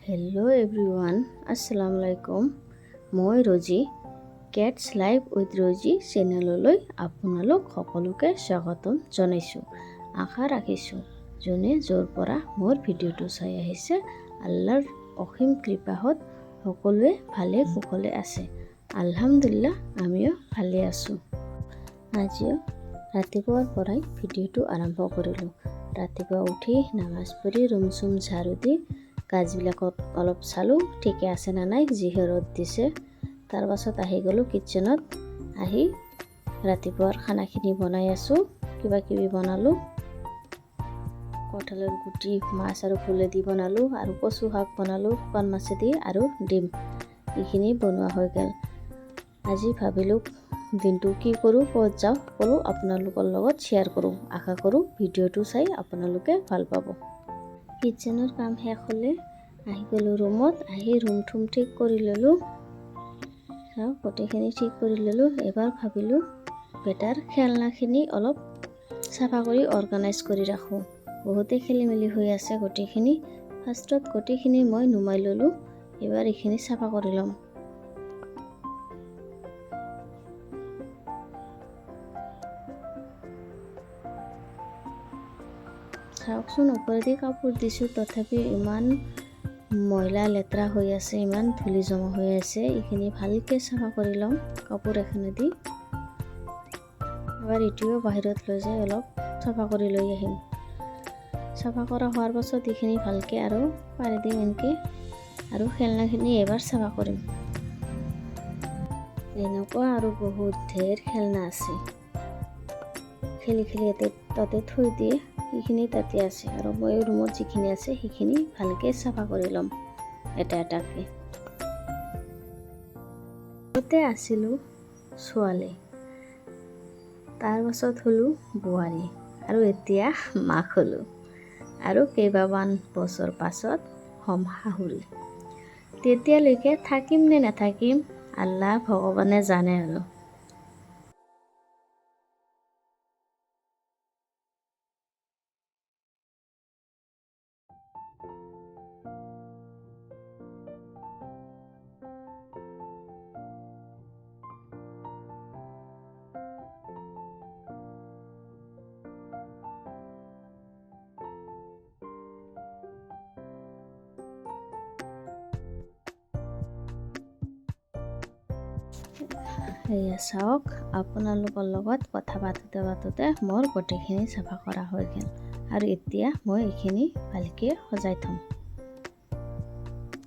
Hello' everyone, আসসালামু আলাইকুম। মই Rozy, Kate's life with Rozy চেনেললৈ আপোনালোক সকলোকে স্বাগতম জনাইছোঁ। আশা ৰাখিছোঁ, যোনে য'ৰ পৰা মোৰ ভিডিঅ'টো চাই আহিছে, আল্লাহৰ অসীম কৃপাহত সকলোৱে ভালে কুশলে আছে। আলহামদুলিল্লাহ, আমিও ভালে আছোঁ। আজিও ৰাতিপুৱাৰ পৰাই ভিডিঅ'টো আৰম্ভ কৰিলোঁ। ৰাতিপুৱা উঠি নামাজ পঢ়ি ৰুম চুম ঝাৰু দি গাছবিলাকত অলপ চালোঁ, ঠিকে আছে নে নাই, যিহে ৰ'দ দিছে। তাৰ পাছত আহি গ'লোঁ কিটচেনত। আহি ৰাতিপুৱাৰ খানাখিনি বনাই আছোঁ। কিবা কিবি বনালোঁ। কঁঠালৰ গুটি মাছ আৰু ফুলেদি বনালোঁ আৰু কচু শাক বনালোঁ শুকান মাছেদি আৰু ডিম। এইখিনি বনোৱা হৈ গ'ল। আজি ভাবিলোঁ দিনটো কি কৰোঁ, ক'ত যাওঁ, সকলো আপোনালোকৰ লগত শ্বেয়াৰ কৰোঁ। আশা কৰোঁ ভিডিঅ'টো চাই আপোনালোকে ভাল পাব। কিটচেনৰ কাম শেষ হ'লে আহি গ'লোঁ ৰুমত। আহি ৰুম থুম ঠিক কৰি ল'লোঁ। চাওক, গোটেইখিনি ঠিক কৰি ল'লোঁ। এবাৰ ভাবিলোঁ বেটাৰ খেলনাখিনি অলপ চাফা কৰি অৰ্গেনাইজ কৰি ৰাখোঁ। বহুতেই খেলি মেলি হৈ আছে গোটেইখিনি। ফাৰ্ষ্টত গোটেইখিনি মই নুমাই ল'লোঁ। এইবাৰ এইখিনি চাফা কৰি ল'ম। চাওকচোন, ওপৰেদি কাপোৰ দিছোঁ, তথাপি ইমান ময়লা লেতেৰা হৈ আছে, ইমান ধূলি জমা হৈ আছে। এইখিনি ভালকৈ চাফা কৰি ল'ম কাপোৰ এখনেদি। এবাৰ এইটোও বাহিৰত লৈ যাই অলপ চাফা কৰি লৈ আহিম। চাফা কৰা হোৱাৰ পাছত এইখিনি ভালকৈ আৰু পাৰি দিম এনেকৈ আৰু খেলনাখিনি এবাৰ চাফা কৰিম। এনেকুৱা আৰু বহুত ঢেৰ খেলনা আছে, খেলি খেলি ইয়াতে তাতে থৈ দিয়ে। সেইখিনি তাতে আছে আৰু মই ৰুমত যিখিনি আছে সেইখিনি ভালকৈ চাফা কৰি ল'ম এটা এটাকৈ। আগতে আছিলোঁ ছোৱালী, তাৰ পাছত হ'লোঁ বোৱাৰী আৰু এতিয়া মাক হ'লোঁ আৰু কেইবামান বছৰ পাছত হ'ম শাহুৰী। তেতিয়ালৈকে থাকিম নে নাথাকিম, আল্লাহ ভগৱানে জানে আৰু। এয়া চাওক, আপোনালোকৰ লগত কথা পাতোঁতে পাতোঁতে মোৰ গোটেইখিনি চাফা কৰা হৈ গ'ল আৰু এতিয়া মই এইখিনি ভালকৈ সজাই থ'ম।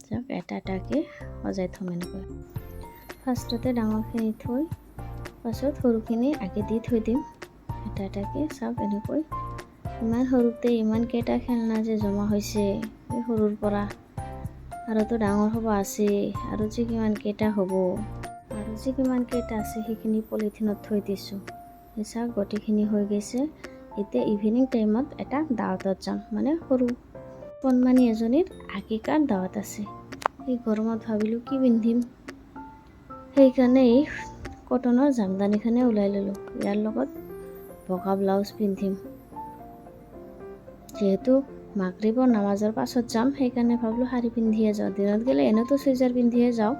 চাওক, এটা এটাকৈ সজাই থ'ম এনেকৈ। ফাৰ্ষ্টতে ডাঙৰখিনি থৈ পাছত সৰুখিনি আগেদি থৈ দিম এটা এটাকৈ। চাওক, এনেকৈ ইমান সৰুতে ইমানকেইটা খেলনা যে জমা হৈছে এই সৰুৰ পৰা, আৰুতো ডাঙৰ হ'ব আছে, আৰু যে কিমানকেইটা হ'ব, আৰু যে কিমানকেইটা আছে সেইখিনি পলিথিনত থৈ দিছোঁ। চাওক, গোটেইখিনি হৈ গৈছে। এতিয়া ইভিনিং টাইমত এটা দাৱতত যাম, মানে সৰু কণমানি এজনীৰ আকিকাৰ দাৱত আছে। এই গৰমত ভাবিলোঁ কি পিন্ধিম, সেইকাৰণে এই কটনৰ জামদানিখনে ওলাই ল'লোঁ। ইয়াৰ লগত বগা ব্লাউজ পিন্ধিম। যিহেতু মাগৰিবৰ নামাজৰ পাছত যাম, সেইকাৰণে ভাবিলোঁ শাৰী পিন্ধিয়ে যাওঁ। দিনত গ'লে এনেইতো চুইজাৰ পিন্ধিয়ে যাওঁ।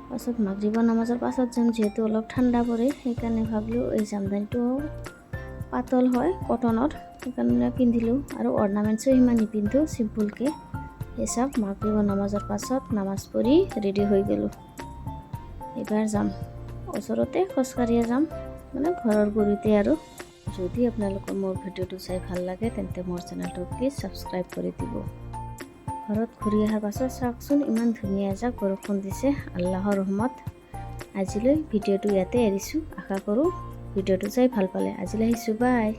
পাছত মাগৰিবৰ নামাজৰ পাছত যাম, যিহেতু অলপ ঠাণ্ডা পৰে, সেইকাৰণে ভাবিলোঁ এই জামদানিটো পাতল হয় কটনৰ, সেইকাৰণে পিন্ধিলোঁ। আৰু অৰ্ণামেণ্টছো সিমান নিপিন্ধোঁ, চিম্পুলকৈ। এই চাওক, মাগৰিবৰ নামাজৰ পাছত নামাজ পঢ়ি ৰেডি হৈ গ'লোঁ। এইবাৰ যাম ওচৰতে, খোজকাঢ়িয়ে যাম, মানে ঘৰৰ গুৰিতে। আৰু যদি আপোনালোকৰ মোৰ ভিডিঅ'টো চাই ভাল লাগে, তেন্তে মোৰ চেনেলটো প্লিজ ছাবস্ক্ৰাইব কৰি দিব। ঘৰত ঘূৰি অহাৰ পাছত চাওকচোন, ইমান ধুনীয়া এজাক বৰষুণ দিছে, আল্লাহৰ ৰহমত। আজিলৈ ভিডিঅ'টো ইয়াতে এৰিছোঁ। আশা কৰোঁ ভিডিঅ'টো চাই ভাল পালে। আজিলৈ আহিছোঁ, বাই।